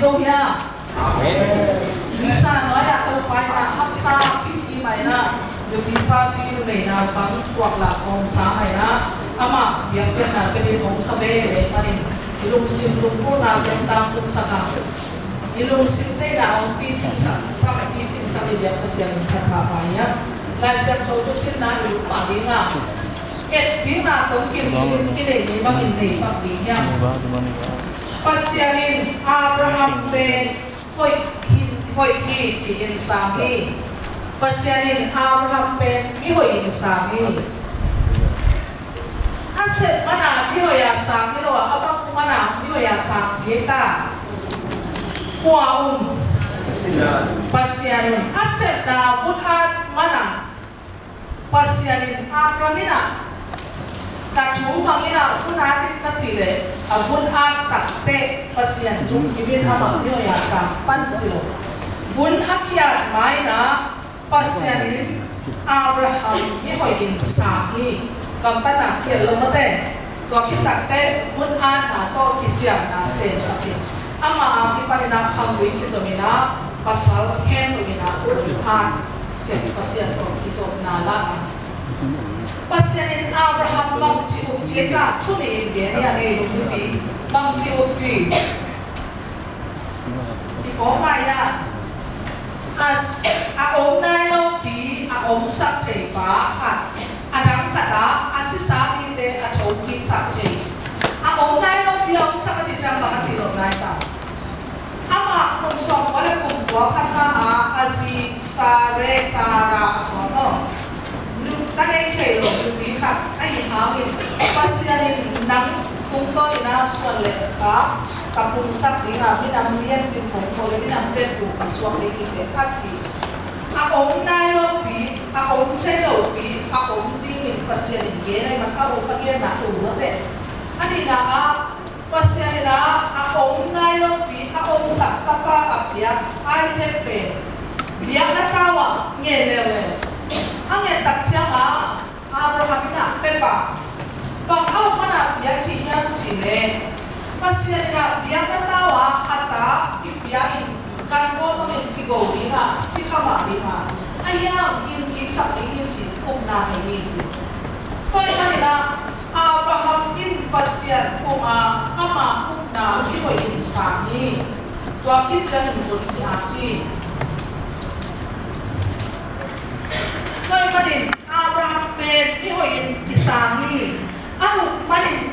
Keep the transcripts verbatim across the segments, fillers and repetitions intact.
Zo hiam? Amen. Misa nuai-ah Topa in ah haksa pi pi mai in ah, nupi papi numei naupang thuak lah kawmsa mai in ah, amah biakpiakna pia dingin hong kha veve manin, i lungsim lungkimna lemtang pungsak a, i lungsim teina hong picingsak, pang a picingsak i biak Pasian in phatpha pah hiam? Lai Siangtho thusinna i lungpah ding a, etkikna tawh kimciin i neih ni bangin nei pak ding hiam? Pasian in Abraham pen hoih hi, hoih hi ci-in sang hi. Pasian in Abraham pen mihoih in sang hi. A sep mana mihoih a sang hi lo a, a bang mana mihoih a sang ci hi ta? Kua un? Pasian un. A sepna vun at mana Pasian in Abraham in ah, ka thu mangin ah vun at in ka cih leh, a vun at takteh Pasian tung kimin amah mihoih a sang pan ci lo. Vun a kiat ma in ah Pasian in Abraham mihoih in sang hi. Kamtanna kiat lo mate. Tua khit takteh vun atna tawh kiciamna semsak in, amah a kipanin ah khanggui kizom in ah, pasal khempeuh in ah vun at sem, Pasian tawh kizopna la a. Pasian in Abraham bangci up ci ta, thu nih in gen hi a, nei lungdam hi. Bangci up ci? I kawng lai-ah a s-, a om nai lopi a omsak thei pa khat, a dang khat ah a sisa mite a thokiksak thei. A om nai lopi a omsak a cih ciang bang a cih lo nai ta? Amah kum sawmkua le kum kua phatna ah a zi Sare, Sara a suan aw. Nu, ka nei thei lo nupi khat ahih hangin Pasian in nang tungtawn in ah suan le khak ka pungsak ding a, minam lianpi kong ko le minam tep kong suak ding hi teh, a ci. A om nai lopi, a om thei lopi a om dingin Pasian in gen ahih man a om, a genna a om a teh. A nihna ah Pasian in ah a om nai lopi a omsak tapa a piak Isaac pen biakna tau ah ngen leuleu. A ngen tak ciangin Abraham in ah, "Pepa, bang a om mana pia ci hiam?" ci leh, Pasian in ah biakna tau ah a ta kipia in, kan ko bangin kigo ding a, si kha mah ding a, a hiang in kiksak ding hi ci, upna nei hi ci. Tua ahih manin ah Abraham in Pasian um a, ama upna mihoih in sang hi. Tua khit ciangin vun ki-at hi. Tua ahih manin Abraham pen mihoih in kisang hi. A up manin,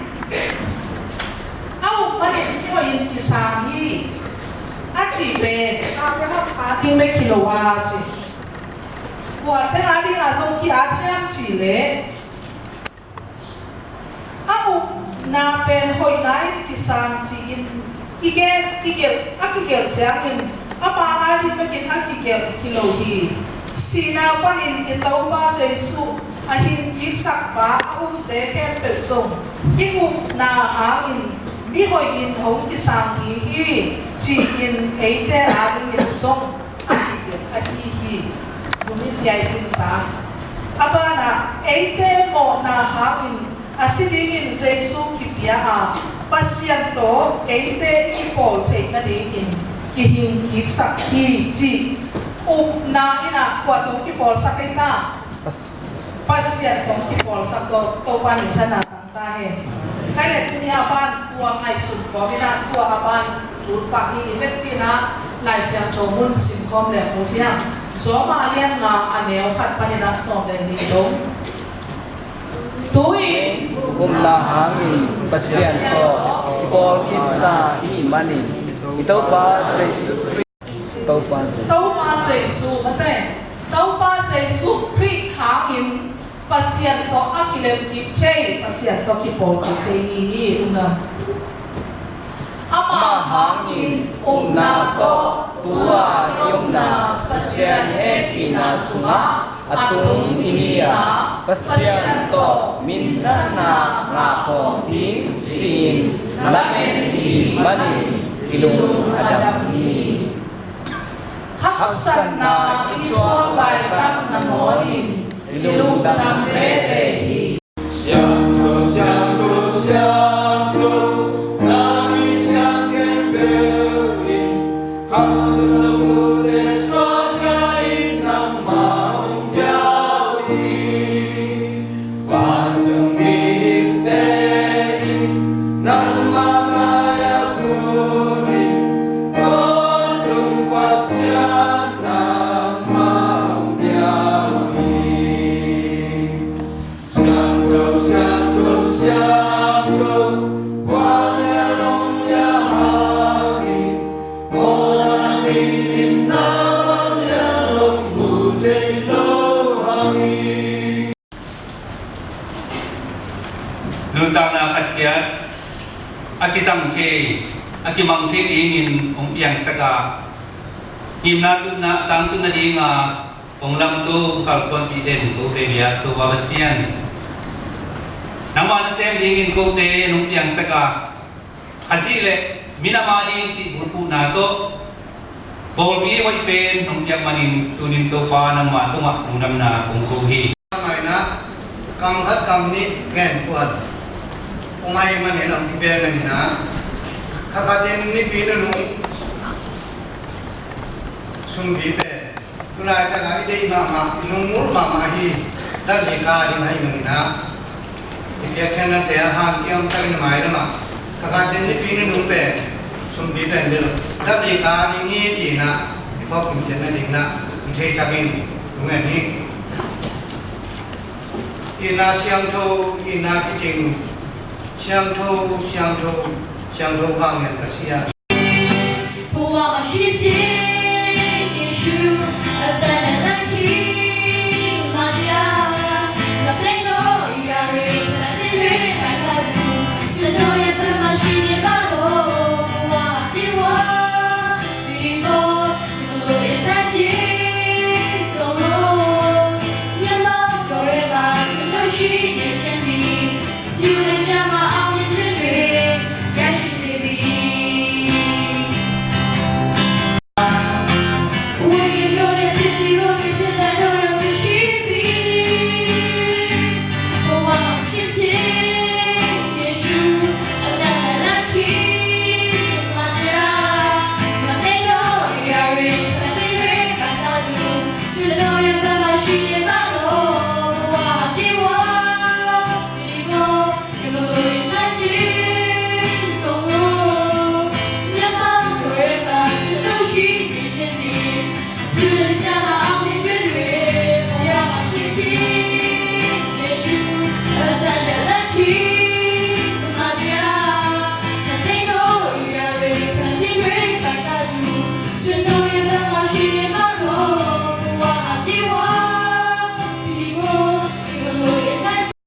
a up manin mihoih in kisang hi. A cih pen Abraham a ding bek hi lo a ci. Kua teng a ding a zong ki-at hiam cih leh, a upna pen hoihna in kisang ci-in i gen, i gelh, a kigelh ciangin ama a ding bekin a kigelh hi lo hi. Sihna panin i Topa Jesuh a hing kiksak pa a umte khempeuh zong i upna hangin mihoih in hong kisang hi hi, ci-in eite a dingin zong a kigelh ahi hi. Nungin hiai sinsa. A banah eite mawhna hangin a si dingin Jesuh kipia a, Pasian tawh eite i kipawl theih nadingin kihing kiksak hi cih upna in ah kua tawh kipawlsak ei ta? Pasian tawh kipawlsak tawh Topa minthanna ta hen. Khai le tuni a ban tua ngaihsun kawmin ah tua a ban lut pah ni. I vekpi in ah Lai Siangtho mun simkhawm le mu thiang. Roma lian nga a neu khat panin ah sawm le nih dong. Tu-in upna hangin Pasian tawh kipawl khitna i hih manin i Topa Jesuh Khrih Topa Jesuh. Topa Jesuh, mate. Topa Jesuh Khrih hangin Pasian tawh a kilem kik thei, Pasian tawh kipawl kik thei hi hi, tuna. Ama hangin upna tawh tua i omna Pasian hehpihna sungah a tung i hi a, Pasian tawh minthanna ngah khawm ding ci-in lamen i hih manin i lung a dam hi. Haksatna i thuak laitak nangawnin i lungdam veve hi. Siangtho, siangtho, siangtho, na mi siang khempeuh in Siangtho, siangtho, siangtho, Kua Nial Hong Lia Hang hi. Aw na min in na bang lian hong mu thei lo hang hi. Nuntakna khat ciat a kizang thei, a kimang thei dingin hong piangsak a, ngimna tutna, tangtun nadinga hong lamto kalsuanpih den kote biak Topa Pasian, nangmah nasem dingin kote nong piangsak a, Khazih le minam a ding cih bulphuhna tawh pawlpi hoih pen nong piak manin tunin Topa nangmah tungah lungdamna kong ko hi. Maina kam khat kam nih gen kuat kong ai manin a hong kipiak manin a, kha khatin nipi nunung sumpi pen tu laitak a i deih mahmah, i lungmur mahmah hi. Dal li ka ding ahi manin a, i piakkhiatnate a hanciam takin a mailam ah kha khatin nipi nunung pen sumpi pen bil dal li ka ding hi ci-in a, i phawk kimciat nading in a i theisak in. Lungngen hi. Itna siangtho, itna kiting, siangtho, siangtho, siangtho vanglian Pasian.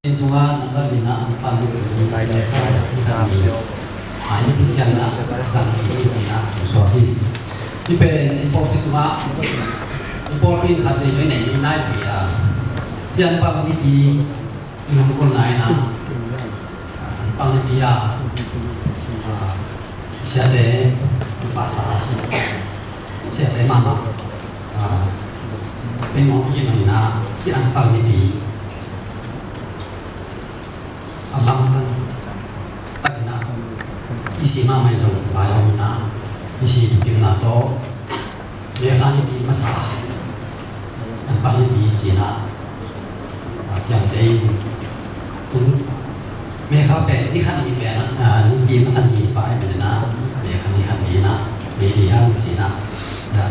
Inn sungah nambat lina an pan mipi, Naipi, Naipi ciangin ah, zang mipi cina suak hi. Hih pen i pawlpi sungah, i pawlpi in khat vei vei nei ni Naipi a, hih an pan mipi i lungkul nai na, an pan mipi a, a, siate, pastor, siate mahmah, a, pengawng i manina, hih an pan mipi a lamdang takin ah, i si mahmah in zong vai a om in ah, i si tukimna tawh, Mekha nipi masa, an pan nipi cina, a ciamteh in, tung, Mekha pen ni khat ni pen, a, nipi masa ni pa i pen na, Mekha ni khat ni na, ni li hang cina, ya,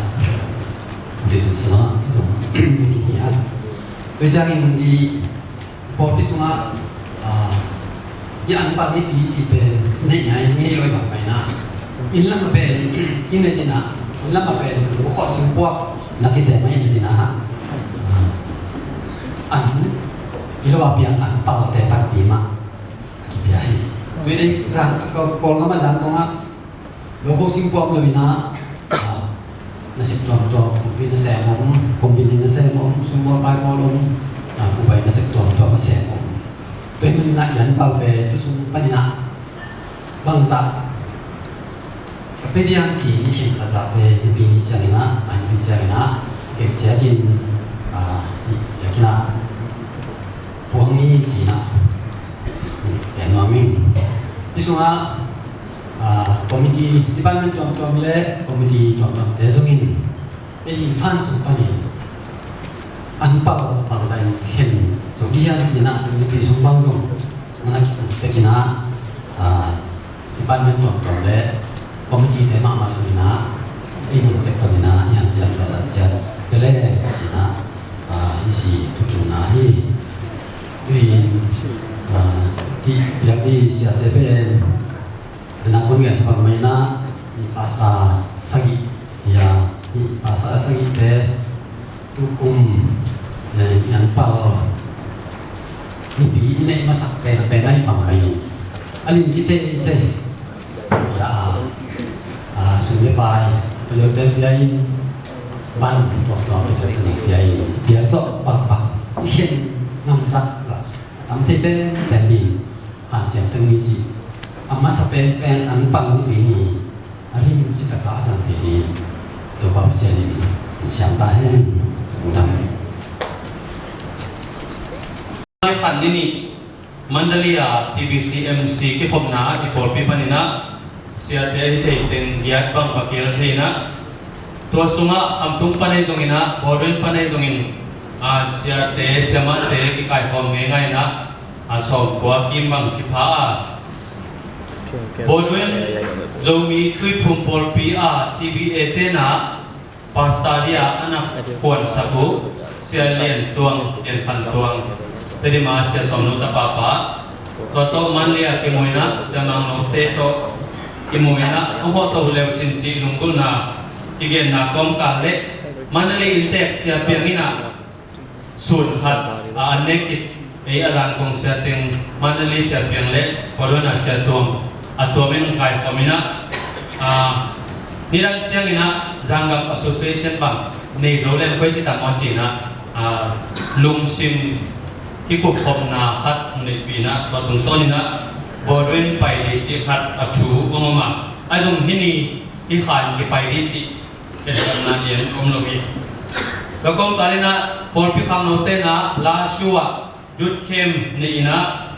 di tu sima, zong, ni ki ni hang. Tua ciangin i pawlpi sungah, ah, i an pan nipi cih pen neih ngai ngei lo i bang pai na. Inn lam a pen, i neih inn ah, inn lam a pen, lu khawh singpuak na kisem a i neih inn ah, ah, an, i lo a piang an palte takpi mah a kipia hi. Tui dei, ra, ko, Kawlgam a dan kong ah, Lo khawh singpuak lo in ah, ah, nasep tuamtuam, kumpi nasem om, kumpi nasem om, sum bawl pai bawl om, ah, kubai nasep tuamtuam nasem om. Tua ahih manin ah i an pal pen tu sung panin ah bangzah ka pia diam ci ni khin ka zah pen nipi ni ciangin ah, a nipi ciangin ah, kei ciat in, ah, i, i khin ah puang ni ci-in ah, pen nuam ing. Hih sungah Committee, department tuamtuam le committee tuamtuamte zongin ei fan sung panin an pal bangzah in khen zo dih hiam ci-in ah, tuni pi sung bang zong man a kikuptek in ah, department tuamtuam le committeete mahmah zongin ah ei nuntek panin ah i hanciam leh hanciam pia le ci-in ah, i si thukim na hi. Tui-in hih biakdi siate pen na kun ngen sa bang mai na, i pasa sagih, ya, i pasa sagihte tukum i an pal nipi i neih masak penpen ahi bang mai in a lim ci teitei, ya, sum le pai pia zote pia in, ban tuamtuam pia zote pia in, pia zawh bakbak i khen ngamzah lah a tam thei penpen ding hanciam teng ni ci. A masa penpen an pal nipi ni a lim citak a zang thei ding Topa Pasian in siam ta hen. Lungdam. Khan ni nih Mandalay a T B C M C kikhopna i pawlpi panin ah siate ahi thei teng giat bang va kil thei in ah, tua sungah Khamtung pan ahi zongin ah, Bawlwen pan ahi zongin, siate siamahte kikaikhawm ngeingai in ah, a sawmkua kim bang kipha a. Bawlwen Zomi Tuiphum pawlpi a T B A te na pastor dia a na kuansak uh Sia Lian Tuang, Lian Khan Tuang, Tedim a Sia Sawmno tapapa, tua tawh Mandalay a kimu in ah, Sia Mang Lo te tawh kimu in ah, a hawh to leu cin cih lunggulhna kigenna kawmkal le Mandalay inntek Sia Piang in ah sun khat a an nek khit, ei a zan kong sia teng Mandalay Sia Piang le Bawlwen a Sia Tuang a tuam in kaikhawm in ah, nidang ciangin ah Zangam Association bang nei zo leng koi ci tam aw ci-in ah, lungsim kikupkhopna khat hong neihpih in ah, tua tungtawn in ah Bawlwen pai ding cih khat a thu hong om a, a zong hih ni hih kha in kipai ding cih kidamna lian om lo hi. Tua kawmkal in ah pawlpi khangnote na Lashu ah youth camp nei in ah,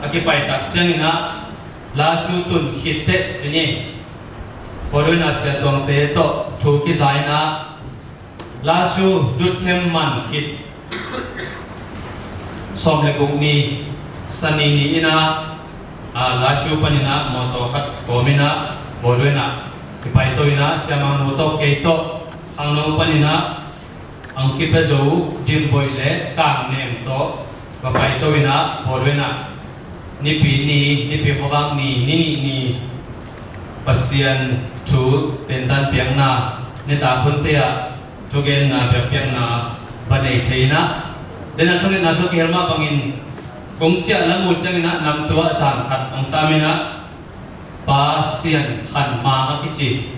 a kipai tak ciangin ah Lashu tun khit teh ci ni, Bawlwen a Sia Tuangte tawh thu kiza in ah Lashu youth camp man khit sawm le guk ni, Sani ni in ah, Lashu panin ah mawtaw khat kawm in ah Bawlwen ah kipaito in ah, Sia Mang Lo tawh kei tawh khangno panin ah hong kipia zo Dimboih le Kangnem tawh va paito in ah Bawlwen ah Nipi ni, Nipi khuavak ni, ni nih ni Pasian thu tentan piakna nitak hunte ah thugenna biakpiakna va nei thei in ah, den a thungetna sua kihel mah bangin kong ciah lam uh ciangin ah namtua zan khat hong tam in ah, Pa Sian Khan Mang a kici,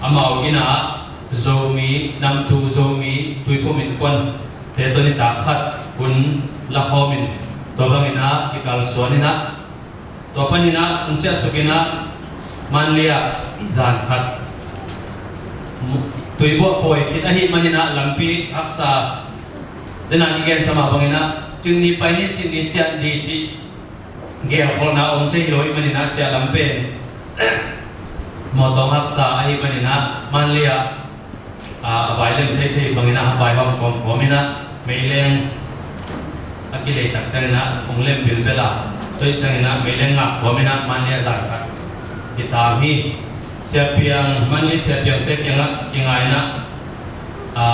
amau in ah Zomi, namtu Zomi Tuiphum innkuante tawh nitak khat hun lakhawm in, tua bangin ah i kalsuan in ah, tua panin ah hong ciahsuk in ah Mandalay ah zan khat tuibuah pawi khit ahih manin ah lampi haksa, den a i gensa mah bangin ah cin ni pai ni, cin ni ciah ni cih gelkholhna om thei hi lo ahih manin ah, ciah lam pen mawtaw haksa ahih manin ah Mandalay ah, a, a vai lem theithei bangin ah a vai hawm kawmkawm in ah meileng a kilei tak ciangin ah hong lem bilbel a, tua ciangin ah meileng ngak kawm in ah Mandalay ah zan khat kitam hi. Sia Piang, Mandalay Sia Piangte kiangah kinga in ah, a,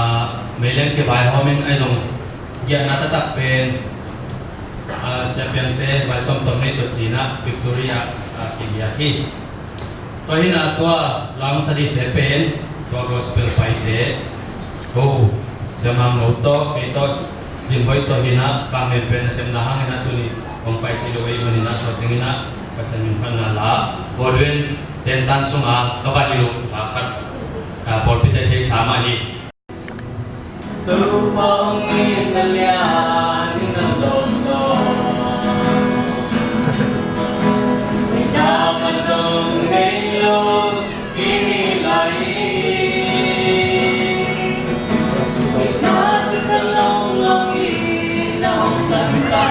meileng kivaihawm in, ahi zong giahna taktak pen, a, Sia Piangte vai tomtom nei tawh ci-in ah Victoria ah kigiak hi. Tua hi in ah tua lamsadite pen tua gospel paite, oh, Sia Mang Lo tawh, kei tawh, Limboih tawh hi in ah, Kangnem pen nasepna hangin ah tuni hong pai thei lo ahih manin ah, tua teng in ah Pasian min phatna la, Bawlwen tentan sungah ka va hilh uh la khat, a, pawlpite theihsa mah hi. Topa hong itna lian in a lawmlawm, na ka zong nei lo i hi lai hi. Na sisan lawnglawng in na hong tan ta.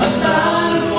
A tan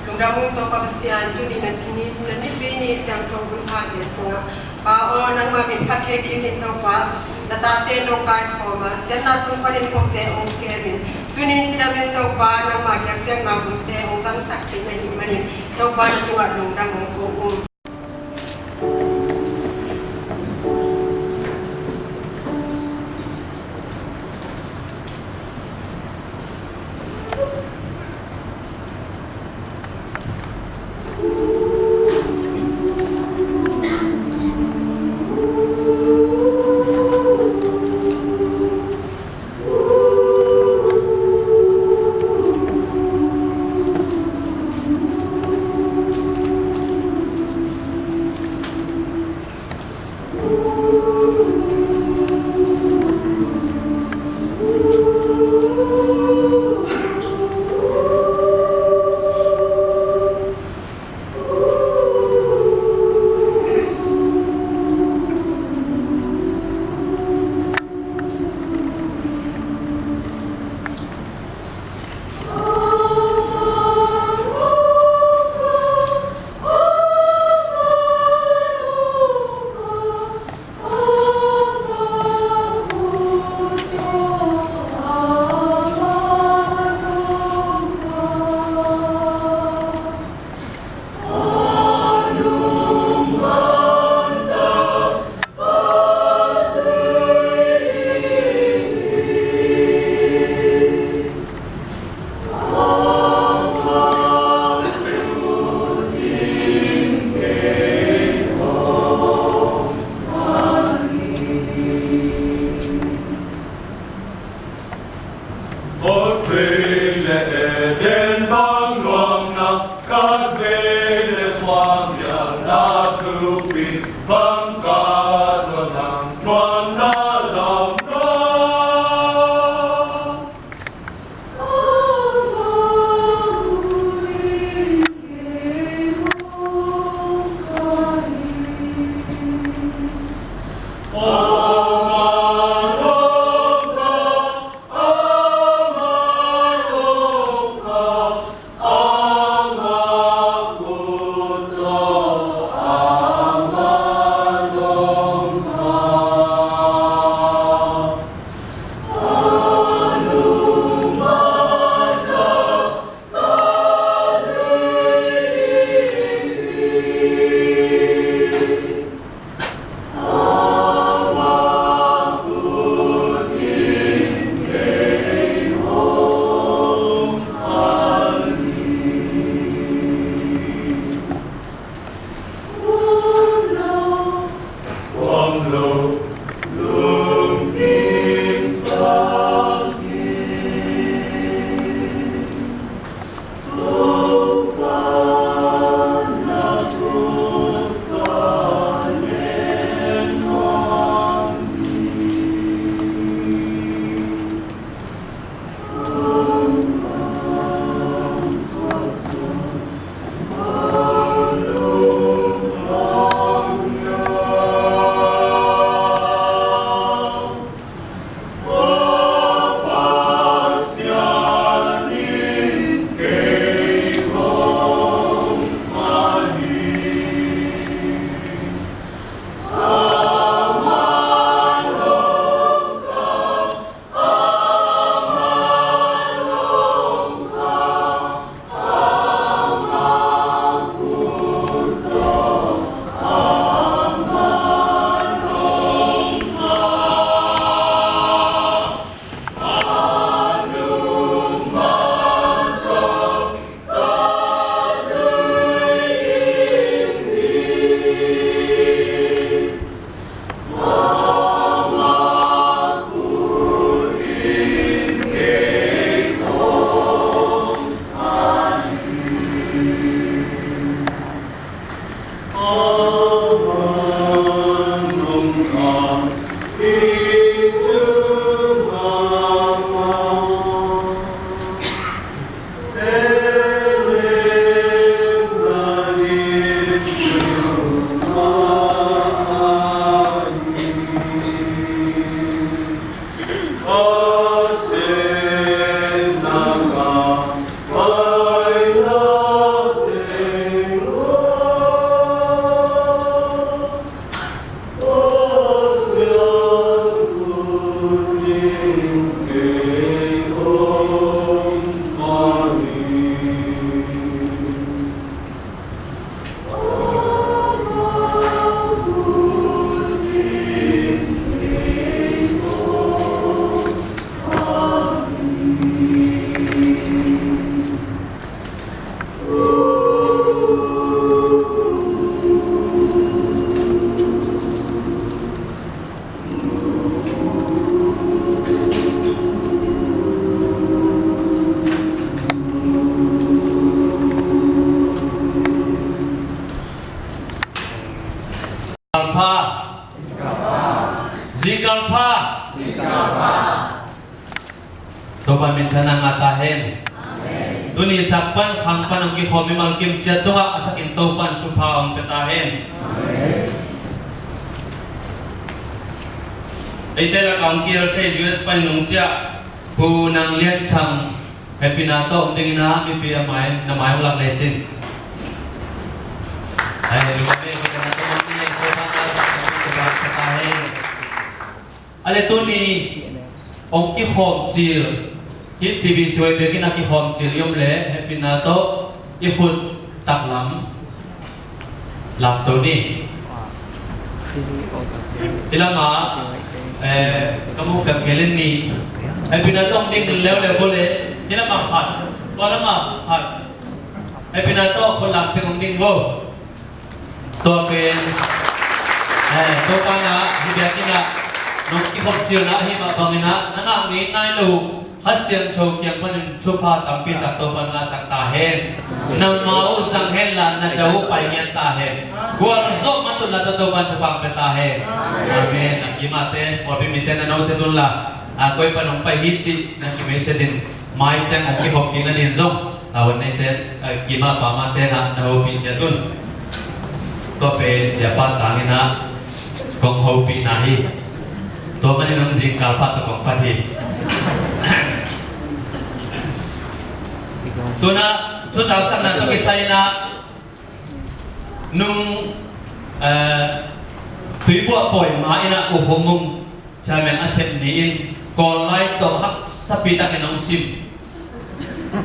Lungdam ung Topa Pasian, tuni na ni, na nipi ni siangtho hun pha te sungah Pa aw, nangmah min phat thei dingin Topa, na tate nong kaikhawm a, siatna sung panin kote hong kemin, tuni in cidam in Topa, nangmah biakpiakna hunte hong zangsak thei na hih manin Topa na tungah lungdam hong ko ung. Zingkal pha. Zingkal pha. Topa minthanna ngah ta hen. Tuni sak pan khang pan hong kikhawm mimal kim ciat tungah a thakin Topa in thupha hong pia ta hen. Eite lakah hong kihel thei U S panin hong ciah Pu Nang Lian Thang, hehpihna tawh hong dingin ah mipi a mai, na mai hong lak lecin. Ai, lungdam ei, Topa na tawh hong dingin, Topa na tawh hong dingin, Topa na tawh hong dingin. A le tuni hong kikhawm cil, hih T B C Y biakinn a kikhawm cil i om leh hehpihna tawh i khut taklam lamto ni. Hih lamah, eh, ka muh piak kei le nih, hehpihna tawh hong ding leuleu bo le, hih lamah khat, tua lamah khat, hehpihna tawh khut lam teng hong ding bo. Tua pen, eh, Topa in ah hih biakinn ah nong kikhop cilna ahih mah bangin ah na ngah ngei nai lo Kha Siangtho kiang panin thupha tampi tak Topa in ngahsak ta hen. Na ma uh zang hen la, na da uh pai ngiat ta hen. Gualzawh matutna tawh Topa in thupha hong pia ta hen. Amen. A kimate pawlpi mite na no se tun la, a koi pan hong pai hi cih na kimei se din. Mai ciang hong kikhop kik nading zong a hun neite, a, kima pamate na, na hopih ciat un. Tua pen siapa tangin ah kong hopihna hi. Tua manin hong zingkal phat tawh kong phat hi. Tuna thuzaksakna tawh kisai in ah nung, eh, Tuibuah pawi ma in ah U Hong Mung Chairman a sep ni in Kawl lai tawh haksapi takin hong sim.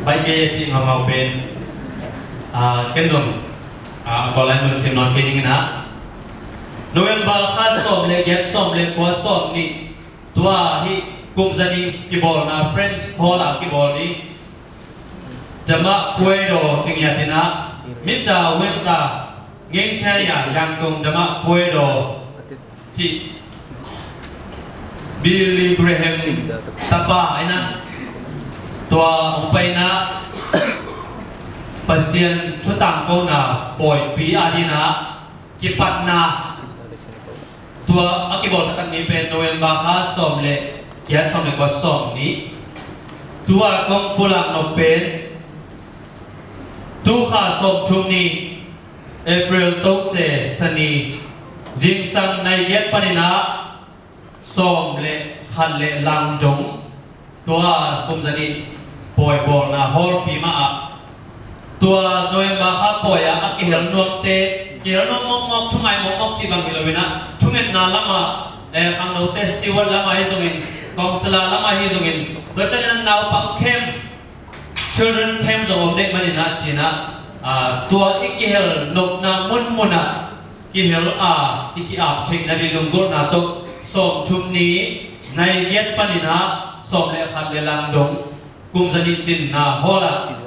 Baih kei a cih ngaungau pen, ah, ken zong, ah, Kawl lai mun sim nawn kei ning in ah. November kha sawm le giat, sawm le kua, sawm nih, tua hih kum zanih kibawlna French Hall ah kibawl ni. Dama Puedo ci ngiat in ah, Mister Winter, Ngengchaya Yangkong Dama Puedo cih Billy Graham tapa in ah, tua hong pai in ah Pasian thu tangkona pawipi a ding in ah kipatna. Tua a kibawl taktak ni pen November kha sawm le giat, sawm le kua, sawm nih. Tua kong pulak nop pen tu kha sawm thum ni, April tawng se sani, zingsang nai giat panin ah sawm le khat le lang dong. Tua kum zanih pawi bawlna hall pi mah ah, tua November kha pawi ah a kihel nuamte, kihel nuam mawkmawk, thungai mawkmawk cih bang hi lo in ah, thungetna lamah, eh, khangnote steward lamah hi zongin, counsellor lamah hi zongin, tua ciangin ah naupang camp, children camp zong om dek manin ah ci in ah, ah, tua i kihel nopna munmun ah kihel a, i ki-ap theih nading lunggulhna tawh sawm thum ni, nai giat panin ah sawm le khat le lang dong, kum zanih cinna hall ah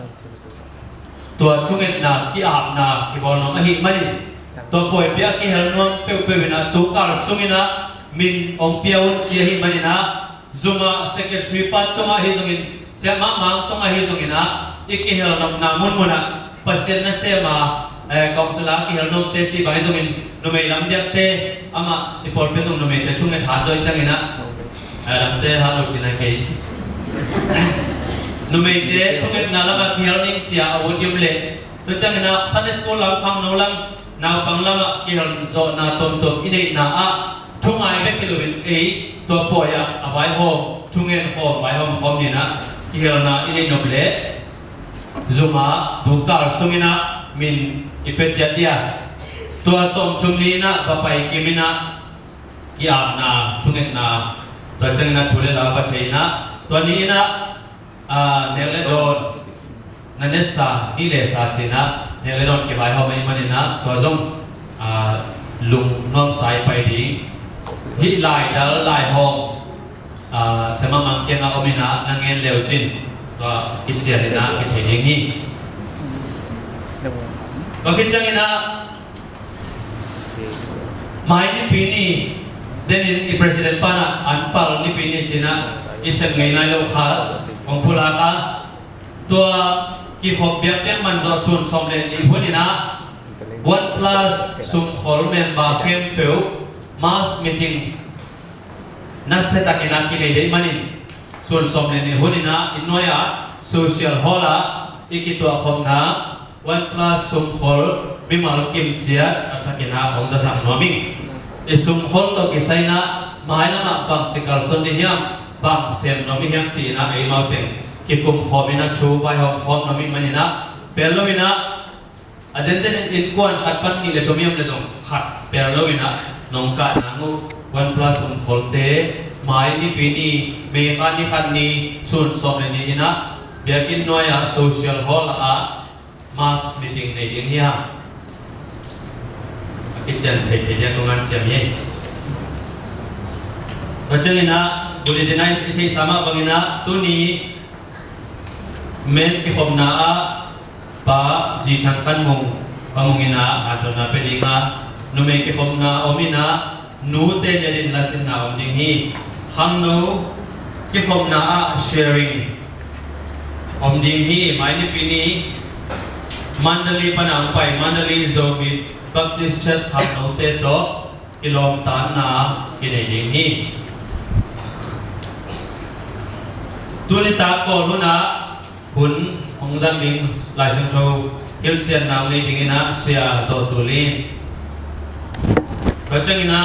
tua thungetna ki-apna kibawl nuam ahih manin, tua pawipi a kihel nuam peuhpeuh in ah tu kal sungin ah min hong pia un ci ahih manin ah, Zuma secretary pa tungah hi zongin, siamah mang tungah hi zongin ah, i kihel nopna munmun ah Pasian nasem a, eh, counsellor kihel nuamte cih bang hi zongin, numei lam diakte, amah i pawlpi zong numeite thunget hat zaw i ciangin ah, eh, lamte hat lo cin ah kei. Numeite thungetna lamah kihel ning ci a a ut i om leh, tua ciangin ah Sunday school lam, khangno lam, naupang lamah kihel zawhna tuamtuam i neihna ah, thungai bek hi loin ei tua pawi ah a vaihawm, thungen khawm, vaihawm khawm ni in ah kihelna i neih nop leh, Zuma tu kal sungin ah min i pia ciat dia. Tua sawm thum ni in ah va pai kim in ah ki-apna, thungetna, tua ciangin ah thu le la va thei in ah, tua ni in ah, ah, nek le dawn na netsa, ni le sa ci in ah, nek le dawn kivaihawm ahih manin ah, tua zong, ah, lungnuamsa i pai ding. Hih laidal, laihawm, ah, siamah mang kiangah om in ah, na ngen le uh cin, tua kician in ah kithei ding hi. Tua kiciangin ah, mai Nipi ni denin i president pan ah an pal Nipi ni ci in ah i sem ngei nai lo khat hong pulak a, tua kikhop biakpiak man zawh sun sawm le nih hun in ah One Plus sumkhol member khempeuh mass meeting nasia takin a kinei deih manin, sun sawm le nih hun in a i nuai ah social hall ah i kituahkhopna One Plus sumkhol mimal kim ciat a thakin a hong zasak nuam ing. I sumkhol tawh kisai in a mailam ah bangci kalsuan ding hiam, bang sem nuam ding hiam ci-in a eimau teng kikum khawm in a thu vaihawm khawm nuam ih manin a pel lo in a, a zenzen in innkuan khat pan nih le thum hiam le zong khat pel lo in a nong kah nang uh. One Plus sumkholte mai Nipi ni, May kha ni khat ni, sun sawm le nih in a biakinn nuai ah social hall ah mass meeting nei ding hi hang. A kician theithei ding a kong an ciam hi. Tua ciangin a, bulletin ah i theihsa mah bangin a, tuni men kikhopna ah Pa G Thang Khan Mung, Pa Mung in a, a tawpna pia ding a, numei kikhopna om in a, nute lianin lasinna om ding hi. Khangno kikhopna ah sharing om ding hi. Mai Nipi ni Mandalay pan a hong pai Mandalay Zomi Baptist Church khangnote tawh kilawmtatna kinei ding hi. Tuni tak Kawl hun ah hun hong zang ding Lai Siangtho hilhcianna hong nei dingin a Sia Zawh Tul in. Tua ciangin a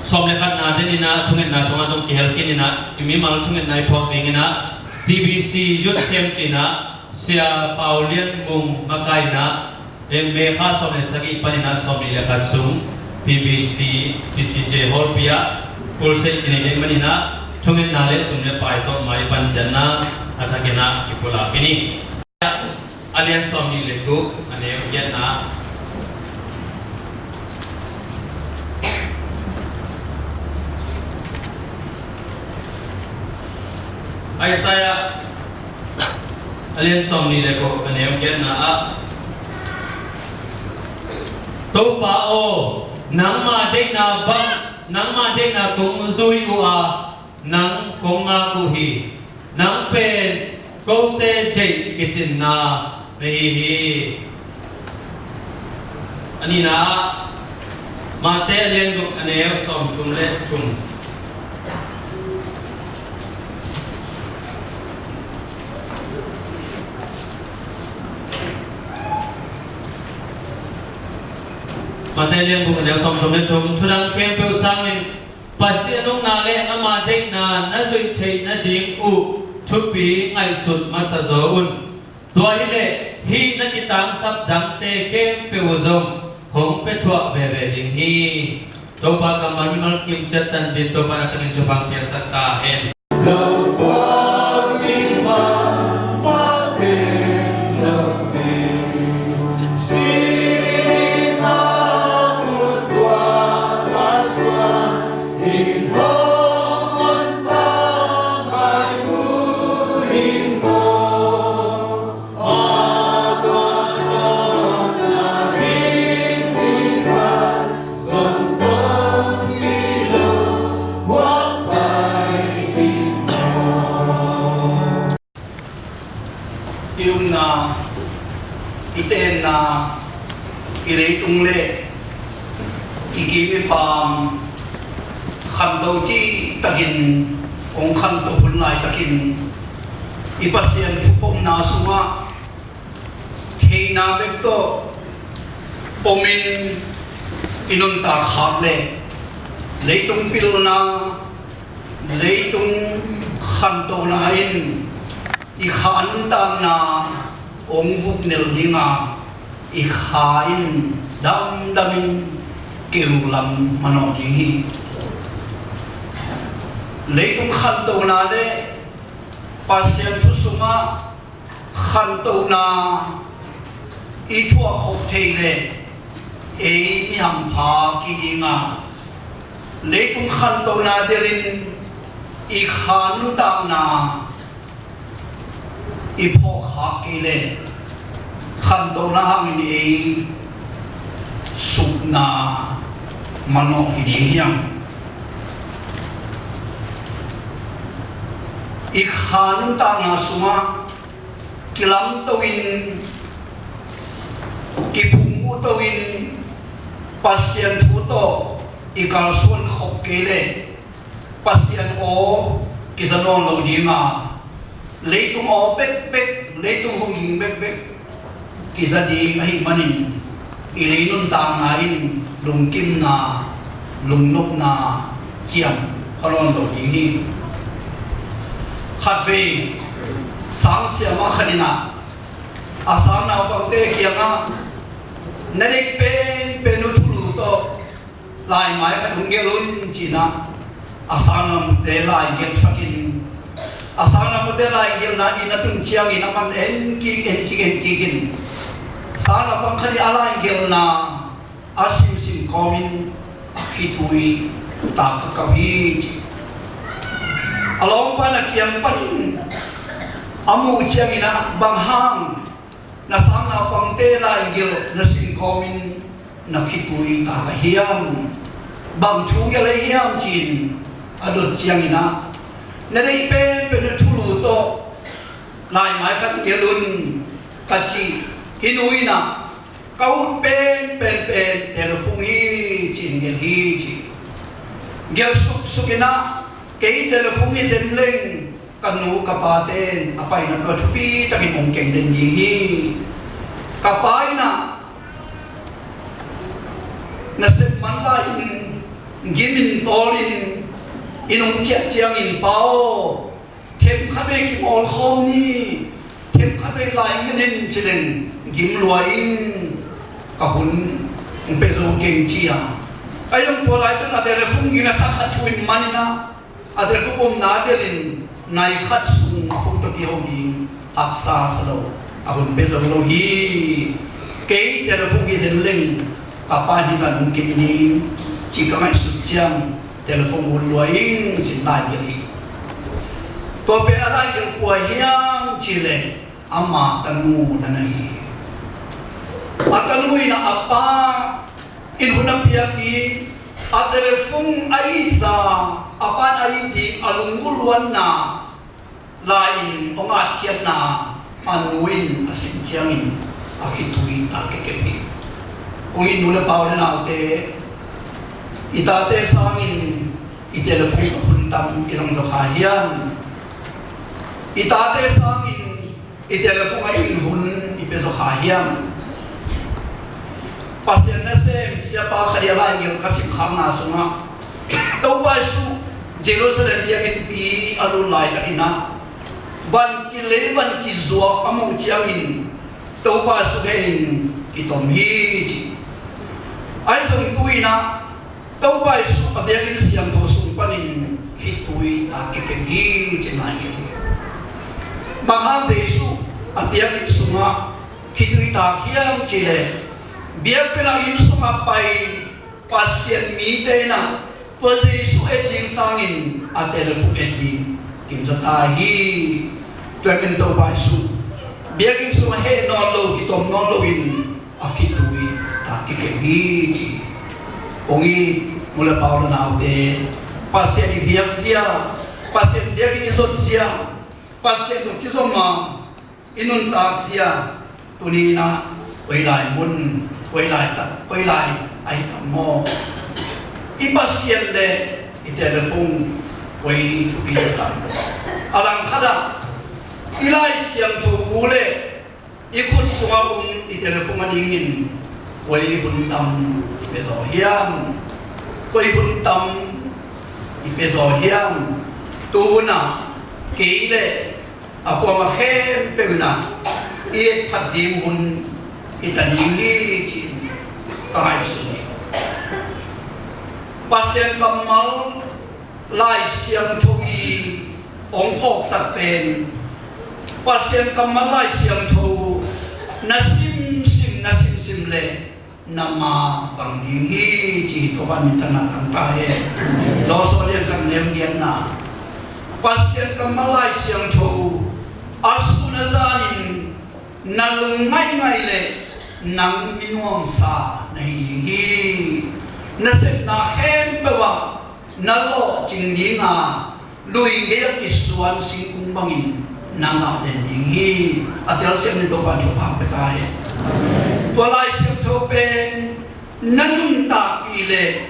sawm le khatna den in a thungetna sungah zong kihel khin in a, i mimal thungetna i phawk dingin a, T B C Youth Camp ci-in a Sia Pau Lian Mung makai in a, May kha sawm le sagih panin a sawmnih le khat sung T B C C C J Hall pi ah crusade kinei ding manin a, thungetna le sum le pai tawh mai pan ciatna a thakin a kipulak in hi. A lian sawmnih le guk, a neu giatna. Isaiah a lian sawmnih le guk, a neu giatna ah, Topa aw, nangma deihna bang, nangma deihna kong zui uh a, nang kong ngak uh hi. Nang pen kote deih kicinna na hi hi. A nihna ah, Mate a lian guk, a neu sawmthum le thum. Mate a lian guk, a neu sawmthum le thum. Thudang khempeuh sangin Pasian ukna le ama deihna na zuih theih nading uh thupi ngaihsut masa zaw un. Tua hileh hih na kitangsap dangte khempeuh uh zong hong pia thuah veve ding hi. Topa kammal mimal kim ciat tan dingin Topa na thangin thupha piaksak ta hen. I umna, i tenna, i leitung le i kim i pam khanto cihtakin, hong khanto hun laitakin, i Pasian thupomna sungah theihna bek tawh omin i nuntak khak leh, leitung pilna, leitung khantona in i kha nuntakna hong vuknel ding a, i kha in damdamin keu lam manawh ding hi. Leitung khantona le Pasian thu sungah khantona i thuak khop thei leh ei mi hampha kiding a, leitung khantona delin i kha nuntakna i phawkkhak kei leh khantona hangin ei sukna manawh hi ding hiam? I kha nuntakna sungah kilamto in Kiphung uh to in Pasian thu tawh i kalsuan khop kei leh Pasian aw kiza nawn lo ding a, leitung aw bekbek, leitung hong ging bekbek kiza ding ahih manin i lei nuntakna in lungkimna, lungnopna ciam kha nawn lo ding hi. Khatvei sang siamah khat in ah a sang naupangte kiangah na deih penpen uh thulu tawh laimai khat hong gelh un ci-in ah a sang naupangte lai gelhsak in, a sang naupangte lai gelhna inn a tun ciangin aman en kik, en kik, en kik in sang naupang khat in a lai gelhna a simsim kawmin a khitui tak ka kap hi ci. A lawmpa in a kiang panin a muh ciangin ah, "Bang hang na sang naupangte lai gelh na sim kawmin na khitui tak ahi hiam? Bang thu gelh ahi hiam?" ci-in a dot ciangin ah, "Na deih penpen uh thulu tawh laimai khat gelh un," ka cih. Hih nu in ah, "Ka ut penpen pen telephone hi," ci-in gelh hi ci. Gelh suksuk in ah, "Kei telephone hi zen leng ka nu ka pate in a paina peuh ah thupi takin hong keng den ding hi. Ka pa in ah nasep man lai-in gimin tawlin inn hong ciah ciangin, 'Pa aw, themkhat vei kimawl khawm ni, themkhat vei lai gelh in' ci leng gim lua in, ka hun hong pia zo keng," ci a. Ahi zong tua lai tun a telephone ging a thakhat thu in man in ah, a telephone umna delhin nai khat sung a phone tawh kiho ding haksa sa lo, a hun pia zo lo hi. "Kei telephone hi zen leng ka pa in hih zan hong keng ding," ci ka ngaihsut ciang telephone hun lua ing ci-in lai gelh hi. Tua pen a lai gelh kua hiam cih leh ama tanu na na hi. A tanu in ah a pa in hun a piak ding, a telephone a it sa, a pa in a it ding a lunggulh luanna lai-in hong atkhiatna a nu in a sim ciangin a khitui tak kekek hi. Kong it nu le pa u le naute, i tate sangin i telephone tawh hun tam i zang zaw kha hiam? I tate sangin i telephone ah i hun i pia zaw kha hiam? Pasian nasem siapa khat ii a lai gelh ka sim khakna sungah, Topa Jesu Jerusalem biakinnpi a lut laitakin ah van kilei, van kizuak a muh ciangin Topa Jesu heh in kitom hi ci. Ahi zong tu-in ah Topa Jesu a biakinn siangtho sung panin khitui tak kekek hi ci-in a hi. Bang hang Jesu a biakinn sungah khitui tak hiam cih leh, biakpiakna inn sungah pai Pasian mite in ah tua Jesu et ding sangin a telephone et ding kim zaw ta hi. Tua ahih manin Topa Jesu biakinn sungah heh nawn lo, kitom nawn loin a khitui tak kekek hi ci. Kong it nu le pa u le naute, Pasian i biak zia, Pasian biakinn i zon zia, Pasian tawh kizom a i nuntak zia, tuni-in ah koi lai mun, koi lai tak, koi lai ahi tam maw? I Pasian le i telephone koi thupi sa? A langkhat ah i Lai Siangtho bu le i khut sungah um i telephone adingin koi hun tam i pia zaw hiam? Koi hun tam i pia zaw hiam? Tu hun ah kei le a kuamah khempeuh in ah i et phat ding hun hi ta ding hi ci-in ka ngaihsun hi. Pasian kammal Lai Siangtho i hong phawksak pen, Pasian kammal Lai Siangtho na simsim, na simsim leh na ma vang ding hi ci-in Topa minthanna tang ta hen. Joshua lian khat neu giatna, Pasian kammal Lai Siangtho a sun a zanin na lung ngaingai leh nang mi nuamsa na hi ding hi. Na sepna khempeuh ah na lawhcing ding a, lui gei a kisuan singkung bangin na ngah den ding hi. A telsiam ni, Topa in thupha pia ta hen. Tua Lai Siangtho pen na nuntakpih leh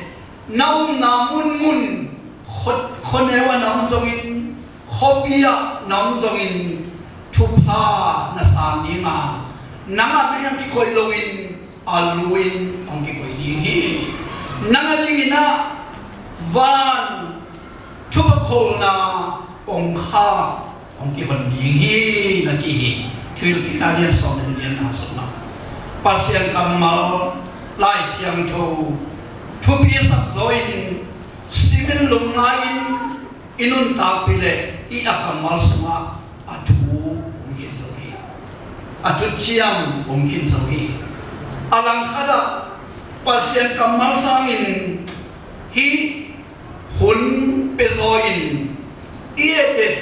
na omna munmun, khuaneu ah na om zongin, khuapi ah na om zongin, thupha na sang ding a, nang a mei hong kikoih loin a lu in hong kikoih ding hi. Nang a dingin ah van thupha kholna kongkhak hong kihon ding hi, na ci hi. Thuhilhkikna lian sawm le nih, lian nga sungah Pasian kammal Lai Siangtho thupi a sak zaw in simin lungngai in i nuntakpih leh i a kammal sungah a thu um khin zo hi. A thuciam um khin zo hi. A langkhat ah Pasian kammal sangin hih hun pia zaw in i et et,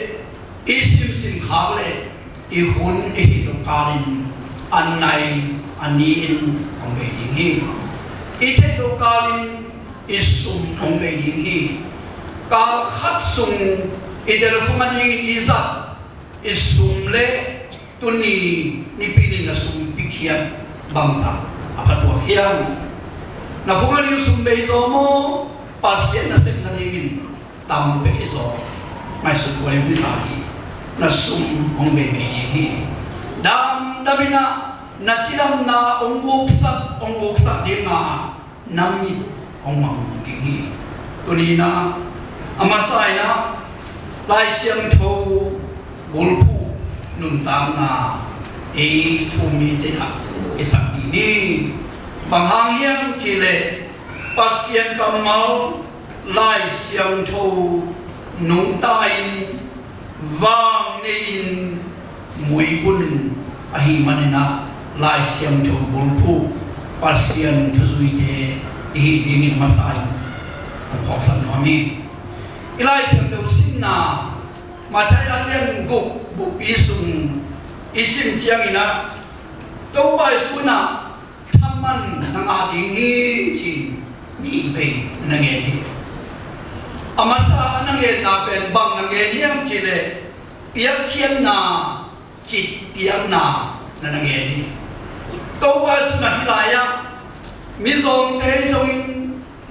i simsim khak leh i hun i theih loh kalin a nai a ni in hong bei ding hi. I theih loh kalin i sum hong bei ding hi. Kal khat sung i telephone a dingin i zat i sum le tuni nipi ni na sum pikhiat bangzah a phatuak hiam? Na phone a ding sum bei zaw maw, Pasian nasepna dingin tam bek hi zaw? Ngaihsut buai uh hi ta hi. Na sum hong bei bei ding hi. Damdam in ah na cidamna hong uksak, hong uksak ding a, na mit hong mang ding hi. Tuni in ah a masa in ah Lai Siangtho bulphuh nuntakna ei thu-um mite ah i sak ding hi. Bang hang hiam cih leh Pasian kammal Lai Siangtho nungta in, vang nei in, muikun ahih manin ah Lai Siangtho bulphuh Pasian thuzuite i hih dingin masa in hong phawksak nuam hi. I Lai Siangtho simna Matthai a lian guk, bukpi sung i sim ciangin ah Topa Jesu in ah thaman na ngah ding hi ci-in nih vei na gen hi. A masa a na genna pen bang na gen hiam cih leh piakkhiatna, citpiakna na na gen hi. Topa Jesu in ah hih lai-ah mizawngte hi zongin,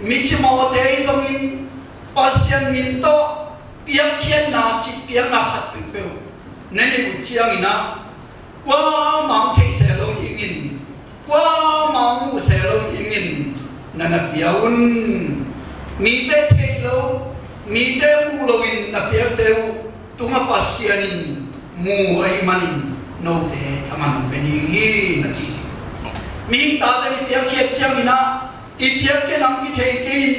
micimawhte hi zongin, Pasian min tawh piakkhiatna, citpiakna khat peuhpeuh na neih uh ciangin ah kuamah hong theih seh lo dingin, kuamah hong muh seh lo dingin na na pia un. Mite theih lo, mite muh loin na piakte uh tungah Pasian in mu ahih manin note thaman hong pia ding hi, na ci hi. Mihing tate i piakkhiat ciangin ah i piakkhiatna hong kithei kei in,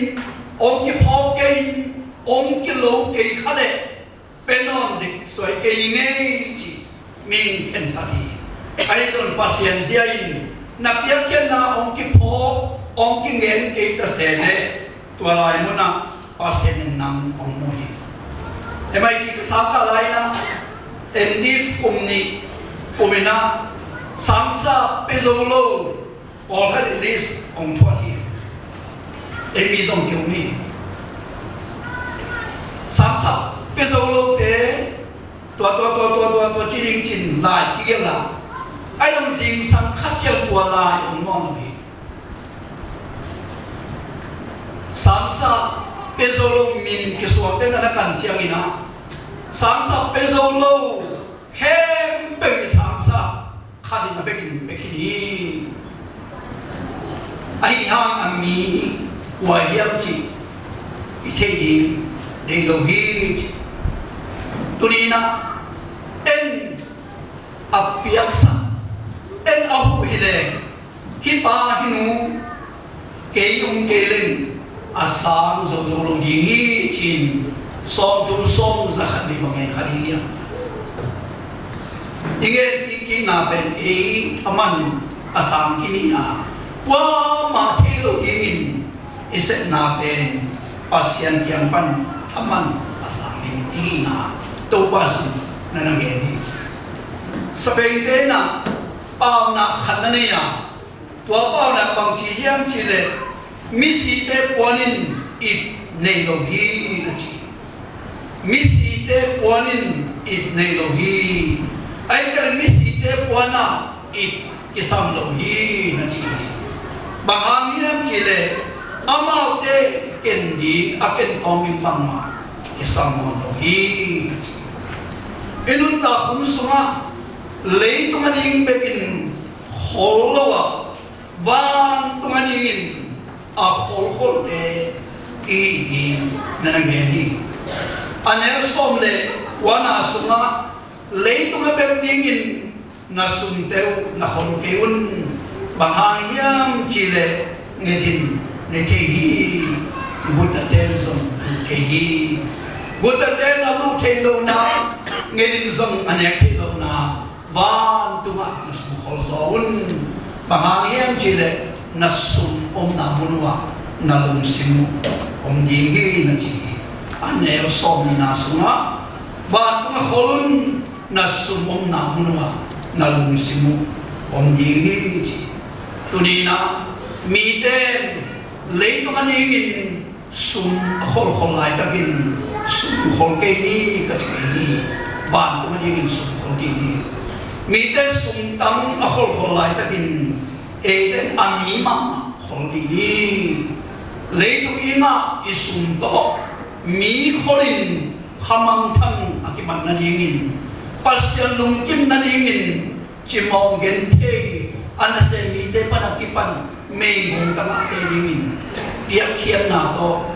hong kiphawk kei in, hong kilo kei kha leh pia nawn dek suai kei ning ei ci mihing khensak hi. Ahi zongin Pasian zia in na piakkhiatna hong kiphawk, hong kingen kei ta se leh tua lai munah Pasian in nang hong mu hi. M I T ka sangkah lai-in ah M Div kum nih kum in ah sangsa pia zo lo pawlkhat in list hong thuat hi. Ei mi zong kium hi. Sangsa pia zo lote tua, tua, tua, tua, tua, tua ci ding ci-in lai kigelh a, ahi zong zingsang khat ciang tua lai hong muang lo hi. Sangsa pia zo lo min kisuangte na na kan ciangin ah sangsa pia zo lo khempeuh i sangsa khat in a vekin pia khin hi. Ahi hangin a mi kua hiam cih i theih ding deih lo hi ci. Tuni-in ah en a piaksak, en a huh hi leh hih pa hih nu kei hong kei leng a sang zo zo lo ding hi ci-in sawmthum sawm za khat vei bang gen kha ding hiam? I gen kikkikna pen ei a man a sang khin hi a, kuamah thei lo dingin i sepna pen Pasian kiang pan a man a sang ding hi na, Topa Jesu in na na gen hi. Spain-te in ah paunak khat na nei a, tua paunak bang ci hiam cih leh misite puanin it nei lo hi na ci. Misite puanin it nei lo hi. Ahih kei leh misite puan ah it kisam lo hi na ci hi. Bang hang hiam cihleh amaute ken ding a ken tawm ding bangmah kisam nawn lo hi na ci hi. I nuntak hun sungah leitung a ding bekin khol lo a, vantung a dingin a kholkholte i hi ding na na gen hi. A neu sawm le kuana sungah leitung a bek dingin na sumte uh na khol kei un. Bang hang hiam cihleh ngetin ne thei hi. Guttaten zong lut thei hi. Guttaten a lut thei lohna, ngetin zong a nek thei lohna, vantungah na sum khol zaw un. Bang hang hiam cihleh na sum omna mun uhah na lungsim uh om ding hi na ci hi. A neu sawm nihna sungah vantungah khol un, na sum omna mun uhah na lungsim uh om ding hi ci. Tuni-in ah mite leitung a dingin sum a kholkhol laitakin sum khol kei ni ka ci kei ni. Vantung a dingin sum khol kei ni. Mite sum tang a kholkhol laitakin eite a mi mahmah khol kei ni. Leitung i ngah i sum tawh mi kholin khamangthang a kimat nadingin, Pasian lungkim nadingin, cimawh genthei a nasem mite pan a kipan meigong tangahte dingin piakkhiatna tawh